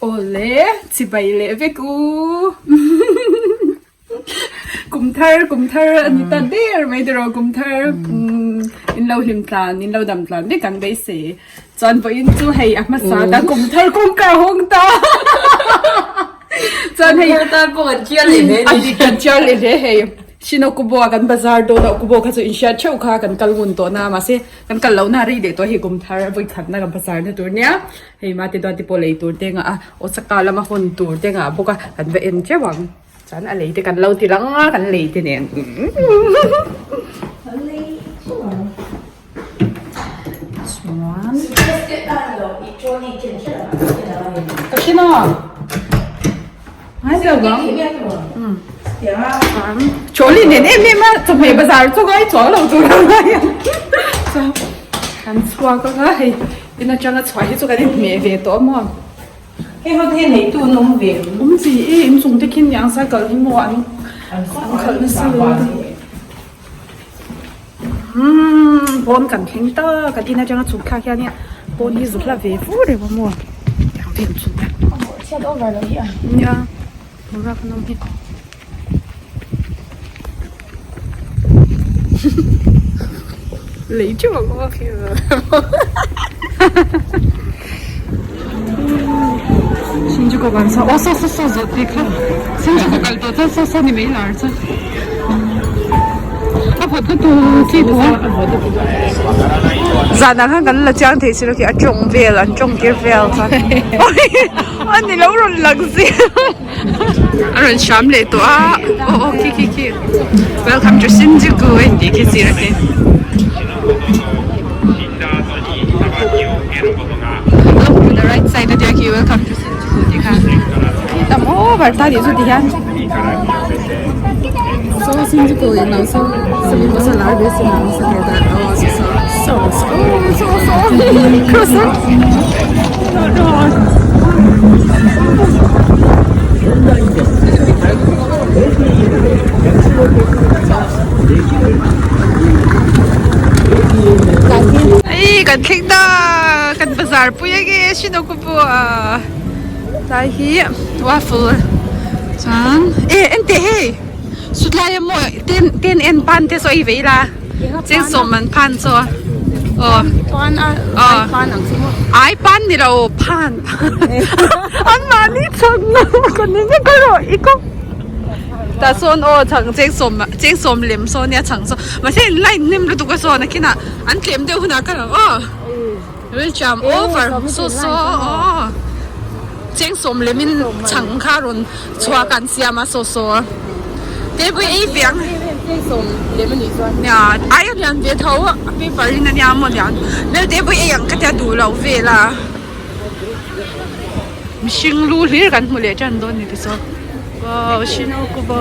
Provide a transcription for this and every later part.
Awle chibai leh vek u Kum thar kum thar a ni ta der mai tiraw kum thar in lo hlim tlan in lo dam tlan vek ang beisei chuan vawiin chu hei a hmasa ta kum thar kawngka a hawng ta chuan hei Kum thar tan pawh kan chial leh hle a ni kan chial leh hle hei Shinokubo a kan bazar dawn a Okubo kha chu inhriat theuh kha kan kal ngun tawh na mahse kan kal lohna a rei leh tawh hei kum thar vawikhatna kan bazar na tur nia. Hei mate duat te pawh lei tur te ngah a Osaka lama hawn tur te ngah bawk a kan va en teuh ang chuan a lei te kan lo ti lang a kan lei te nen chuan ka hre na ngai lo vang trolley nen em em a chawhmeh bazar chu ngai chuang lo tur ang ngai ang chuan kan chhuak ang a hei in atanga chhuah hi chu kan inhmeh ve tawh a maw hei ho te hi neitu an awm ve awm chi e inchung te khi niang cycle hi maw an an khalh nasa lo umm pawn kan thleng ta kan in atanga chhuk thlak hian in pawn hi zu hla ve fur reuh a maw tiang vel chu chhiat over loh hi a nia boruak an awm hi lei teuh ang aw Shinjuku kan saw aw saw saw saw zawh tih kha Shinjuku kal tawh chuan saw saw ni mai lar chuan a vawt lutuk khi thu a zanah khan kan la chiang thei si lo khi a tawng vel an tawng tir vel chuan a ni lo rawn lang zel a rawn hram leh tawh a aw aw khi khi khi welcome to Shinjuku a intih khi sir a khi. Look to the right side a tia khi welcome to Shinjuku tih kha khi tam over ta tih chu ti hian so Shinjuku in lo so so lar ve si lo so so so so so so Ei kan thleng ta kan bazar pui ange Shinokubo ah tlai hi waffle chuan e en teh hei sutlai a maw ten ten en pan te saw ei ve ila cheng sawm an phan chaw aw pan a ai pan ang chu maw ai pan ni lo phan an mahni chhang na ka ni nge ka rawh i kawng tah sawn aw chhang cheng sawm cheng sawm lem sawn nia chhang saw mahse in line hnem lutuk a sawn a khinah an tlem deuh hunah ka lang aw rilṭam over saw saw aw cheng sawm lem in chhang kha rawn chhuak an siam a saw saw table ei ve ang nia ai a lian ve tho a paper in ania maw lian lel table ei ang ka tia duh loh vel a. Mihring lu hlir kan hmu leh tan dawn ni ti saw wow Shinokubo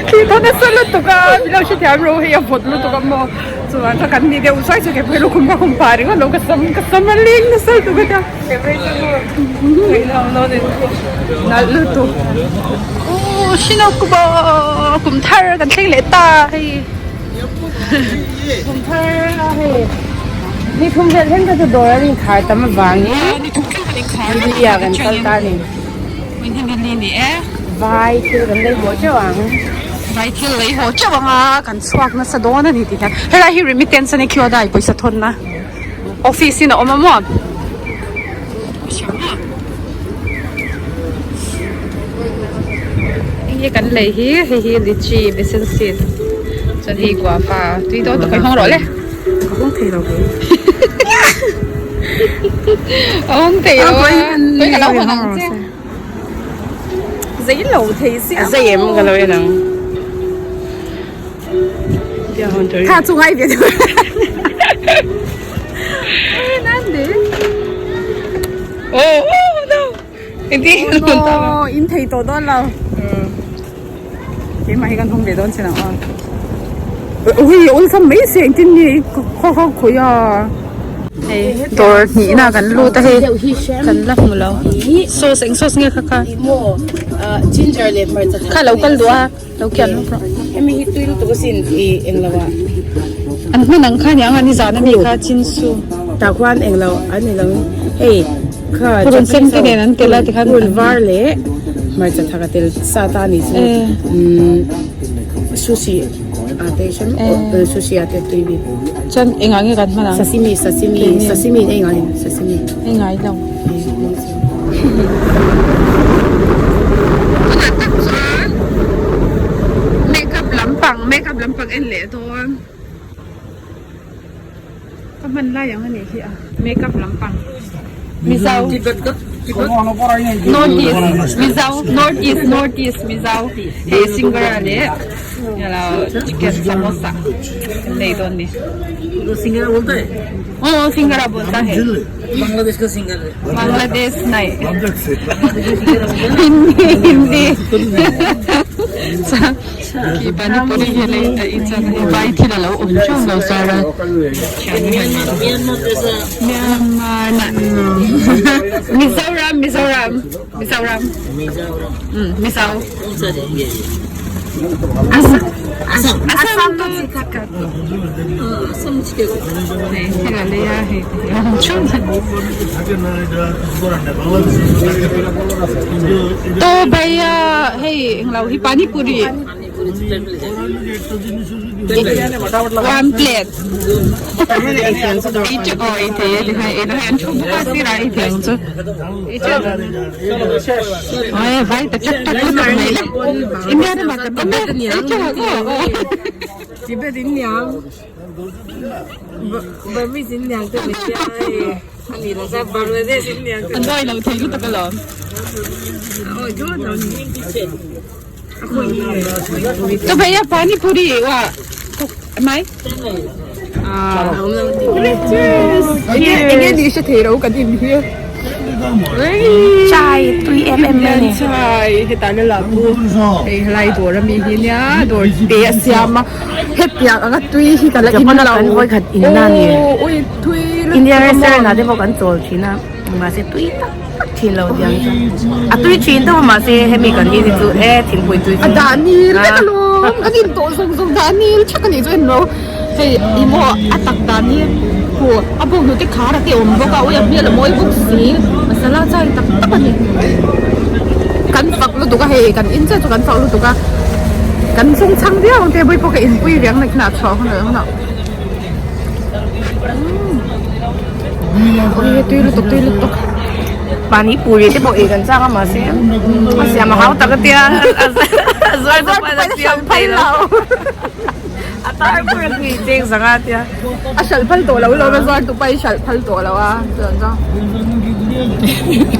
khi tho nasa lutuk a min lo hrethiam ro hei a vawt lutuk a maw chuan kha kan ni deuh sawi chu ke phei lukhum ka khum pah ringawt lo ka sam ka sam a leng nasa lutuk a tia nalh lutuk oh Shinokubo kum thar kan thleng leh ta hei. Kum thar a hei ni thum vel thleng kha chu dawr an inkhar tam avangin ni thum thleng kan inkhar India kan kal ta a ni. Vai thil kan lei haw teuh ang. Vai thil lei haw teuh ang a kan chhuak nasa dawn a ni tih hian helai hi remittance a ni khiawdai pawisa thawnna office in a awm a maw. Hei kan lei hi hei hi lychee besan seed chuan hei guava tui dawn tak mai hawng rawh le ka hawng thei lo kei ka hawng thei lo a kei ka lo hawn ang che zei lo thei si a zei em ka lo en ang kha chu ngai ve deuh Oh, oh no. No, in thei tawh dawn lo. Keimah hi kan hawng ve dawn chin ang aw. Ui, awlsam mai si engtin nge khaw khaw khawi a. Hei, dawr hnihna kan lut a hei. Kan la hmu lo. Sauce eng sauce nge kha kha? Ginger leh hmarcha Kha lo kal duh a, lo kian lawk rawh. Hemi hi tui lutuk asin i eng lo ah. An hman ang kha niang a nizan ami kha chinsu. Tah khuan englo an ni lo hei kha Purun sen te nen an tel a tikhan purun var leh hmarcha thak a tel sa ta a nih chu umm sushi a te hrem sushi a te tui bik chuan engah nge kan hman ang sashimi sashimi sashimi in engah nge sashimi engai lo tunah tak chuan makeup lampang makeup lampang en leh dawn. Ka hman lai ang a nih hi a makeup lampang Mizo North East Mizo North East North East Mizo hei singara leh chicken samosa an nei dawn a ni aw singara bolta hai Bangladesh nai Hindi Hindi Khi panipuri hi lei ta i chuan hei vai thil a lo awm teuh lo zar a Myanmar na Mizoram Mizoram Mizoram um Mizo Assam Assam to hei thil a lei a hei te hi a awm teuh To bhaiya hei englo hi panipuri one plate ei chu aw ei thei e tikhan ei na hian thu bawk a sirah ei thei ang chu ei teuh vai ta chak tak lutuk mai le India ramah kan awm e ei teuh ang aw aw. Tibet in niang Burmese in niang te ni sia hei a ni lo sa Bangladesh in niang te an dawi lo thei lutuk alawm. Awi dawn lo ni. To bhaiya pani puri wa mai cheers enge ni hre thei ro kan in hi Chai tui em em mai ni. Chai hetah na la pu hei helai dawr ami hi nia dawr te a siam a hetiang anga tui hi ka la in lo kan vawi khat in na ni ui tui lutuk India restaurant ah te pawh kan chawl thin a mahse tui tak tak thin lo tiang chu a tui thin deuh a mahse hemi kan in hi chu e thingpui tui a dah nil vek alawm kan in tawh zawng zawng dah nil thak a nih chu en lo hei ih maw a tak dan hi huh a bawk hnute khar a te awm bawk a ui a hmel a mawi bawk si masala chai tak tak a ni kan fak lutuk a hei kan in chiah chu kan fak lutuk a kan chung chhang viau ang te vawi pawh ka inpui riang na khin ah chhuah hun hun ah Ui tui lutuk tui lutuk. Pani puri te pawh ei kan chak a mahse a siam a hau tak a tia a zuar te pawh a siam thei lo a tar pur a tui cheng zang a tia a hralh phal tawh lo lo a zuar tu pa hi hralh phal tawh lo a chuan chuan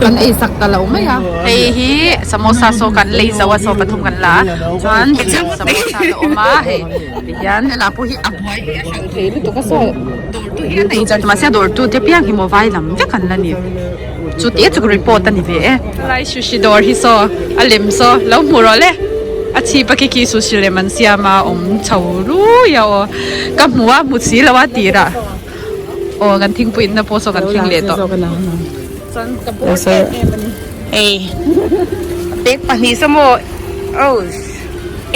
kan ei sak ta lo mai a hei hi samosa saw kan lei zo a saw pathum kan la a chuan samosa te awm a hei tihian helai pawh hi a buai hi a hralh thei lutuk a saw. Dawrtu hi a nei char mahse a dawrtu te piang hi mobile lam vek an la ni chu tih chu report a ni ve e lai sushi dawr hi saw a lem saw lo hmu rawh le a chhip a khi khi sushi lem an siam a awm chho rui a aw ka hmu a hmu si lo a tirah aw kan thingpui in na pawh saw kan thleng leh tawh chuan ka bawr em em a ni hei bag pahnih saw maw oh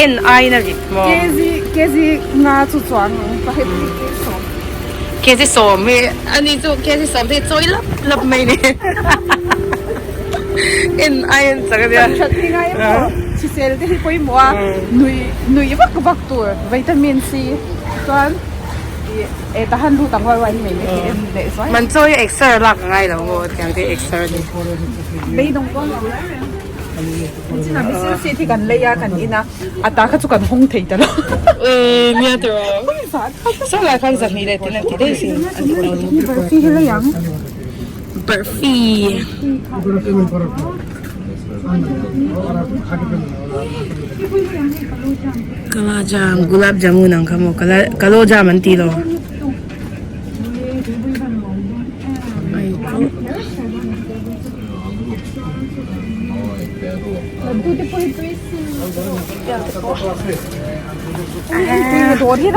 en aiin a rit maw kg kg nga chu chuang ang ka heti kg sawm kg sawm hi ani chu kg sawm te hi chawi lap lap mai ni en aiin chak ania that hi ngai emaw hrisel te hi pawimawh a nui nui vak vak tur vitamin C chuan ih e tahan lut ang ruai ruai hi nei mai thei em leh zuai man chawi exer lak a ngai lo maw tiang te exer ni beidawng pawn lo lai reng. Nichina missile seat hi kan lei a kan in a a ta kha chu kan hawng thei ta lo. Ui nia tawh rawh. Saw lai khan zahnih leh tin an ti daih sin. Barfi hi lei ang. Barfi. Kala jam gulab jamun ang kha maw kala kalo jam an ti lo.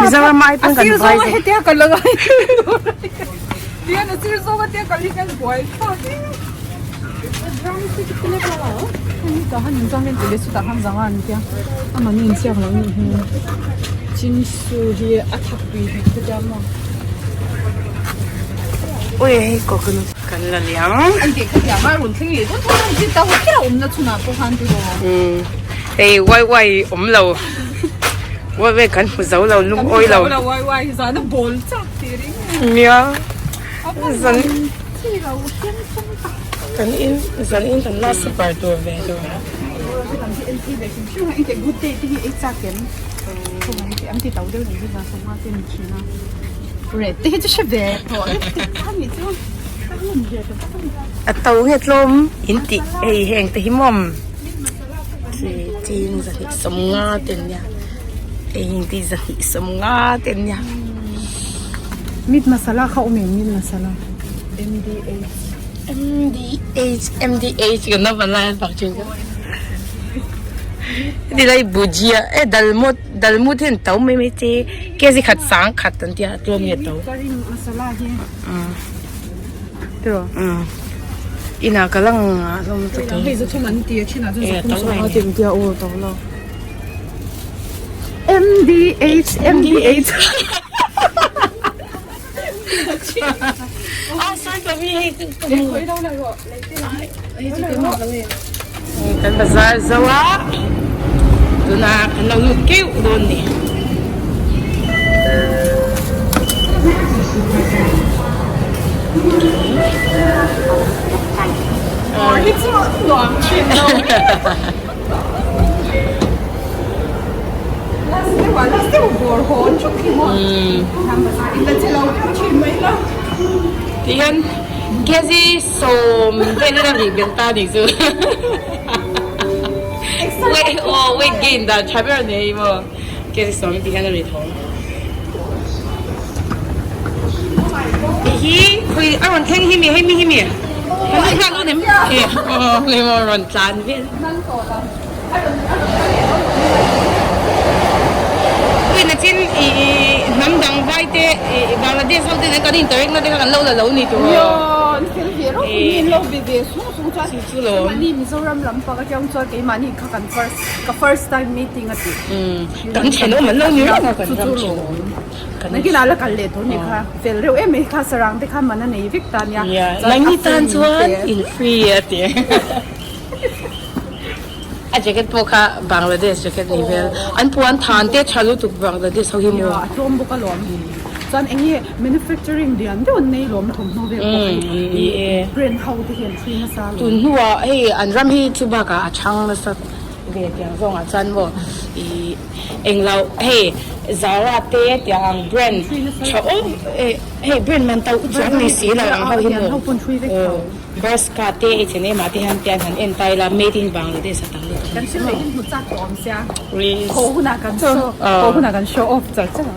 Mizoram ai pawn kan buai zek. Ui hei coconut kan la liang. An tih kha thiam a rawn thleng leh dawn tho ang chi ta ho kher a awmna chhunah pawh khan ti rawh. Umm hei wai wai awm lo wai wai kan hmu zo lo lungawi lo. Kan hmu zo lo wai wai zan a bawl chak tih ring e. Nia zan kan in zan in kan la super tur ve tur. A to nge tlawm in tih hei heng te hi mawm khi ching zahnih sawmnga te an nia hei heng te hi zahnih sawmnga te an nia. Meat masala kha awm em meat masala MDH. MDH MDH kan la van lai a fak thin ka heti lai bhujia e dalmut dalmut hi an to mai mai che kg khat sang khat an tia tlawm nge to curry masala hi um inah ka lang a hlawm lutuk tawh hei zathum an ti a thinah chuan zathum sawm a ti tia aw to lo MDH MDH Kan bazar zo a tunah kan lo lut keuh dawn ni. Ti hian kg sawm vel in a rih belh ta nih chu weight aw weight gain dan tha ber a ni hei maw kg sawm ti hian a ri tho hi khawi a rawn thleng hi mi hei mi hi mi rawn tlan vel Nachin i hnam dang vai te i Bangladesh ho te nen kan interact na te kha kan lo la lo ni tur aw. An fel ve rawk in an lo be ve sung sung chuan keimahni Mizoram lampang atang chuan keimahni kha kan first ka first time meeting a ti. Kan thenawm an lo ni reng a kan ram thenawm. Nakinah la kal leh tur ni kha fel reuh em mai kha sarang te kha man a nei vek ta nia. Nangni tan chuan in free a ti. A jacket pawh kha Bangladesh jacket ni vel. An puan than te tha lutuk Bangladesh ho hi maw. A tlawm bawk alawm. Chuan eng nge manufacturing lian deuh an nei lawm thawmhnaw vel pawh hei brand ho te hian thui nasa alawm. Tun hnuah hei an ram hi chu bakah a chhang nasa ve tiang zawngah chuan maw ih englo hei Zara te tiang ang brand tha awm hei brand man to chuang ni si lo ang ho hi maw. Bershka te H&M ah te hian te an han en ta ila made in Bangladesh a tam lutuk Kan thil leh hi hmu chak tawh awm sia Haw hunah kan show haw hunah kan show off char char ang.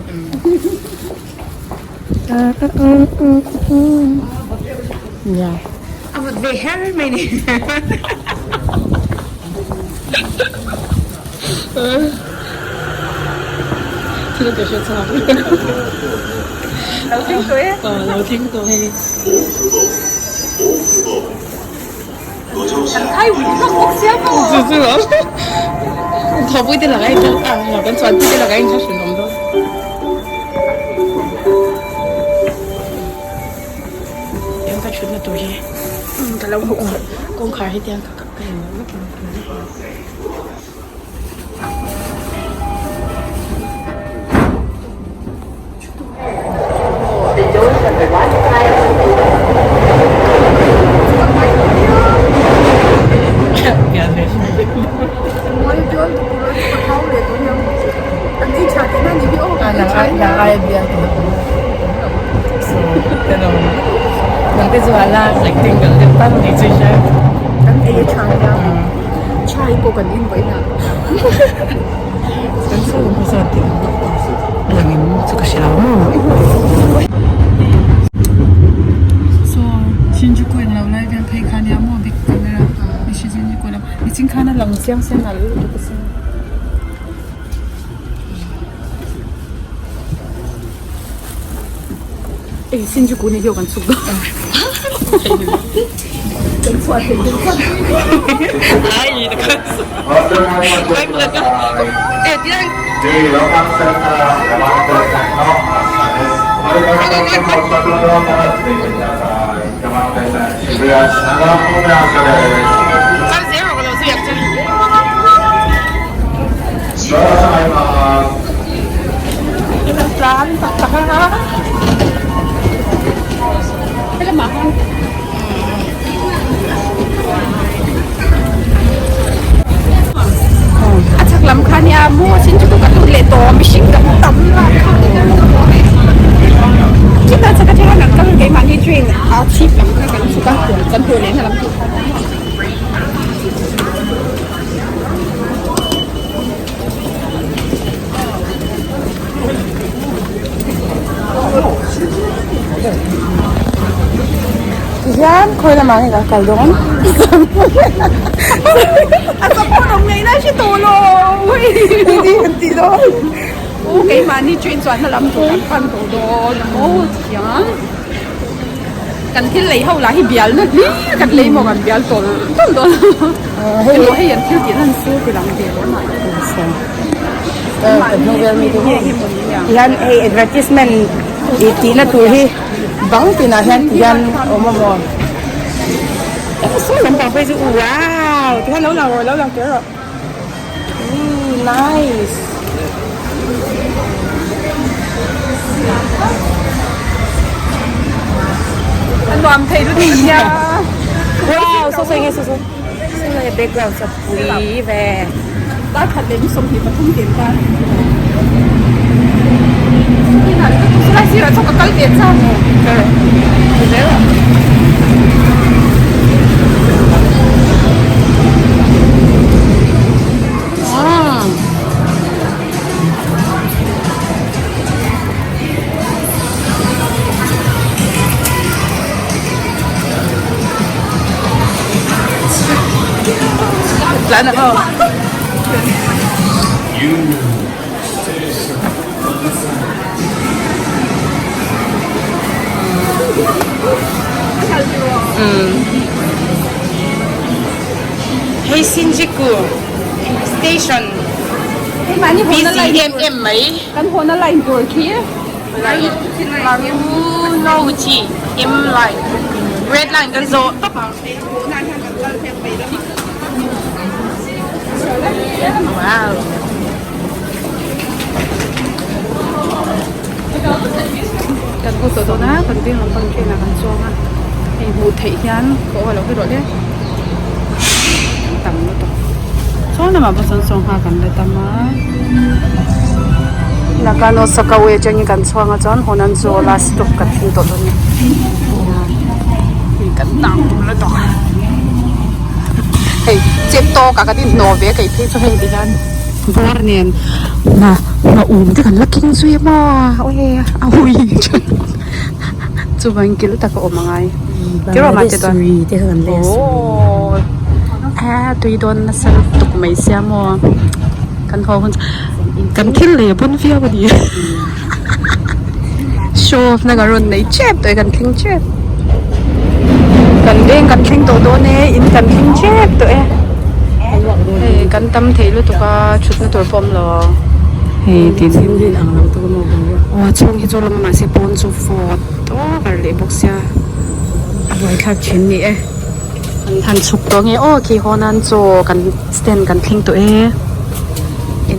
Nia a vawt ve her mai ni Thil ka hre chhuak Lo thleng tawh e. Lo thleng tawh e. Kan khai ui hlawk bawk sia maw. Chu chu lo. Thawpui te lakah in a kan chuanpui te lakah in kha hran awm dawn. Tiang ka thutna tur hi ka lo hmuh kawngkhar hi tiang ka ka en vek ang. Chai pawh kan in vawiin ah. Kan sawi hmasa tih lang in chu ka hre lo maw. So Shinjuku eng lo lai vel phei kha nia maw big camera ni Shinjuku lam nichin khan a lang chiang sia nalh lutuk asin. Ei Shinjuku ni hian kan chhuk dawn. Kan chhuah theih deuh khan. Kal zel rawh ka lo ziak che. Tlan tak tak a. Helamah khan a chhak lam kha nia maw sin chu kan lut leh tawh mihring kan tam lai kha chutah chhak atanga kan kal keimahni train a chhip lam kha kan chhuk a kan haw lehna lam chu. Tihian khawi lamah nge kan kal dawn? A support awm ngei na hre tawh lo. Engtin kan tih dawn? U keimahni train chuanna lam tur kan pan tawh dawn a maw tihian kan thil lei ho lah hi bialna hlir kan lei maw kan bial tawlh tawlh dawn a maw hei an thil tih nan chu ti lang ve dawn a. Tihian hei advertisement ih tihna tur hi bang tinah hian tihian awm a maw sawi lampang phei chu wow tihian lo lang rawh lo lang tel rawh ooh nice. A nuam thei lutuk a nia. Wow saw saw enge saw saw saw saw background saw pui ve. Dar khat leh mi 23 tel tan. Silai sirah chuan ka kal ve chang. Tlan ang aw. Hei Shinjuku station busy em em mai. Kan hawna line tur khi. Marunouchi M line red line kan zawh tawp ang. Wow. Kan lut tawh dawn a, kan veng lam pang train ah kan chuang a, hei hmuh theih hian ka aw lo hi rawh le kan tam lutuk chuan lamah pawh chuan sangha kan la tam a Nakano Sakaue atangin kan chhuang a chuan Honan chu last stop kan thleng tawh dawn a ni hei kan tam lutuk hei chep tawk ah kan inhnawh ve a kei phei chu hei ti hian. Var nen hna hna um te kan la keng zui a maw awi a hui chuvang kil tak a awm angai tiraw mate chuan aww a tui dawn nasa lutuk mai sia maw kan haw hun kan thil lei a pawn viau a ni show off na ka rawn nei tep tawh e kan thleng tep kan veng kan thleng tawh dawn e in kan thleng tep tawh e hei kan tam thei lutuk a thutna tur pawh a awm lo hei tin aw a chhung hi chu lawm a mahse pawn chu vawt over leh bawk sia a buaithlak thin ni e an han chhuk tawh nge aw khi haw nan chaw kan stand kan thleng tawh e.